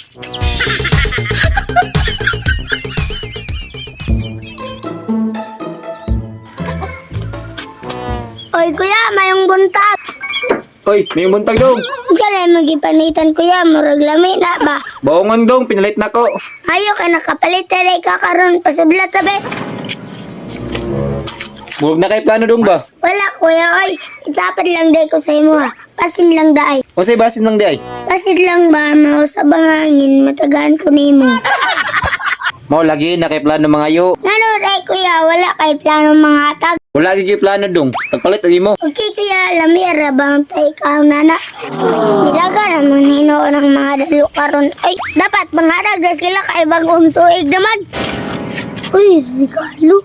Oy kuya, mayong buntag. Oy, may buntag dong. Unsa na magipanitan kuya, murag lami na ba? Baongon dong, pinalit na ko. Ayo kay nakapalit na ka karon pasudla ta be. Murag na kay plano dong ba? Wala kuya oy, itapat lang day ko sa imo ha. Pasin lang daay. Unsay basin lang di ay? Pasin lang ba mao sa bangangin matagaan ko nimo. Mao lagi na kay plano mga yo. Ngano day kuya, wala kay plano mga hatag. Wala gyud kay plano dong. Pagpalit og imo. Okay kuya, lami ra bang tay ikaw nana. Nilaga naman hinuon ang mga dalo karon. Ay, dapat manghatag na sila kay bagong tuig naman. Uy, regalo.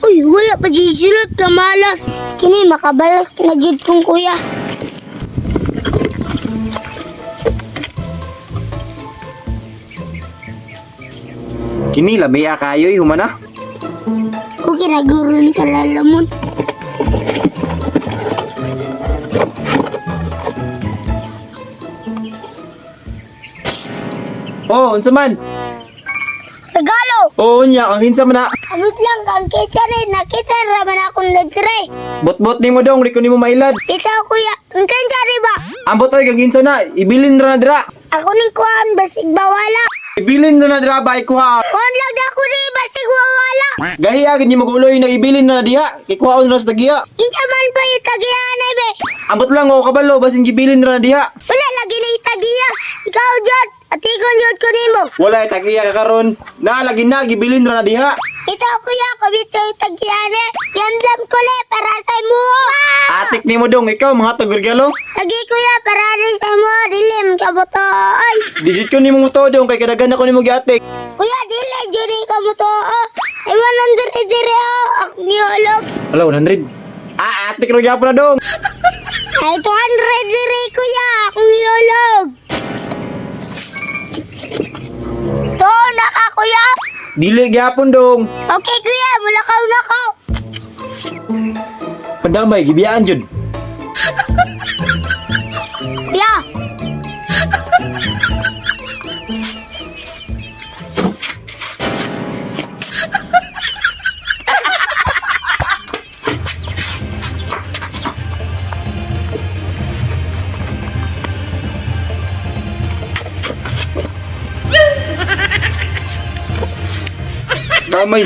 Uy, wala pa jud sulot kamalas. Kini makabalas na jud kong kuya. Kini lami kayoy humana. Okay na guro ni kalalamon. Oh, unsa man? Regalo! Oo nya, ang kinsa man na. Amot lang kang kitsa rin, nakita raman akong nagtry. Bot-bot nimo dong, di ko nimo mailad. Bitaw kuya, ang kinsa rin ba? Ambot oy kang kinsa na, ibilin ra na dira. Ako ning kuhaan basig bawala. Ibilin ra na dira ba ikuha. Kuhaan lang na ako ni basig wawala. Gahiya gid nimo guloy na ibilin ra na diha. Kikuhaon ra sa tagiya. Kinsa man pa yung tagiya na be? Ambot lang ako kabalo basin gibilin ra na diha. Wala lagi na yung tagiya. Ikaw jud, atigon jud ko nimo. Wala tagiya ka karon. Na lagi na gibilin ra na diha. Ito kuya, kumito yung tagiya na. Yandam ko le para sa imo. Atik nimo dong, ikaw mga tagregalo. Tagi kuya, para rin sa imo. Dilim ka mo to. Ay, Digit ko nimo to dong kay kadagan ako nimo giatik. kuya, dili jud ka mo to. Ay, 100 dire oh. Akong giholog. Hello, 100. Ah, atik ra gyapon na dong. Ay, 200 dire kuya. Akong giholog. To na ka kuya. Dili gyapon dong. Okay kuya, mulakaw na ko. Pandamay gibiyaan jud. Kuya. Damay.